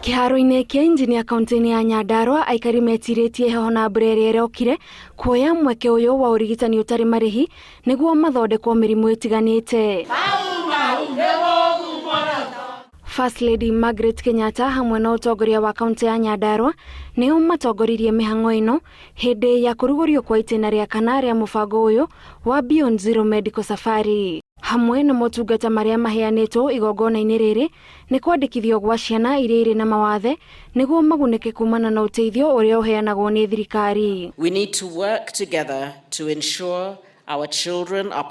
Kĩharo-inĩ kĩa Injinia kaunti-inĩ ya Nyandarua aikari metirĩtie heho na mbura ĩrĩa ĩrokire kuoya mweke ũyũ wa ũrigitani ũtarĩ marĩhi nĩguo mathondekwo mĩrimũ ĩtiganĩte. First Lady Margaret Kenyatta hamwe na ũtongoria wa kaunti ya Nyandarua nĩo matongoririe mĩhang'o ĩno hĩndĩ ya kũrugũrio kwa itĩna rĩa kana rĩa mũbango ũyũ wa Beyond Zero Medical Safari. Hamwe na motungata marĩa maheanĩtwo igongona-inĩ rĩrĩ nĩ kwandĩkithio gwa ciana iria irĩ na mawathe nĩguo magunĩke kumana na ũteithio ũrĩa ũheanagwo nĩ thirikari. We need to work together to ensure our children are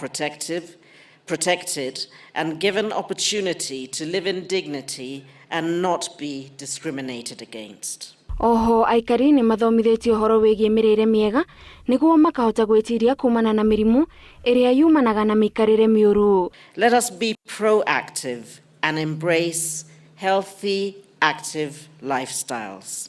protected and given opportunity to live in dignity and not be discriminated against. Oho aikari nĩ mathomithĩtio ũhoro wĩgiĩ mĩrĩre mĩega nĩguo makahota gwĩtiria kumana na mĩrimũ ĩrĩa yumanaga na mĩikarĩre mĩũru. Let us be proactive and embrace healthy, active lifestyles.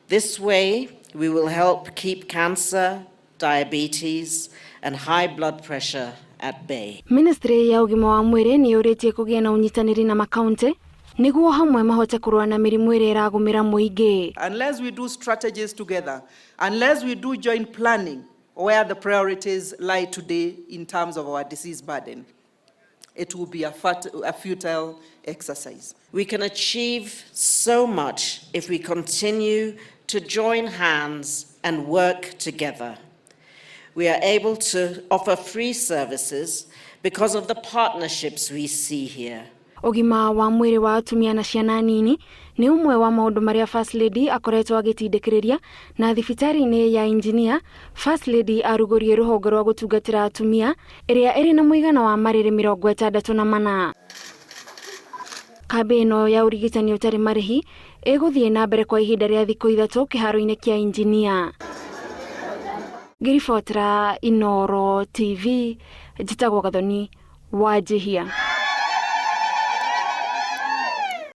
This way, we will help keep cancer, diabetes, and high blood pressure at bay. Ministry ya ũgima wa mwĩrĩ nĩ yũrĩtie kũgĩa na ũnyitanĩri na makaunti nĩguo hamwe mahote kũrũa na mĩrimũ ĩrĩa ĩragũmĩra mũingĩ. Unless we do strategies together, unless we do joint planning where the priorities lie today in terms of our disease burden, it will be a futile exercise. We can achieve so much if we continue to join hands and work together. We are able to offer free services because of the partnerships we see here. Ũgima wa mwĩrĩ wa atumia na ciana nini nĩ ũmwe wa maũndũ marĩa First Lady akoretwo agĩtindĩkĩrĩria na thibitarĩ-inĩ ya Engineer First Lady arugũrie rũhonge rwa gũtungatĩra atumia ĩrĩa ĩrĩ na mũigana wa marĩrĩ 64. Kambĩ ĩno ya ũrigitani ũtarĩ marĩhi ĩgũthiĩ na mbere kwa ihinda rĩa thikũ 3 kĩharo-inĩ kĩa Engineer. Ngĩribotera Inooro TV, njĩtagwo Gathoni Wanjihia.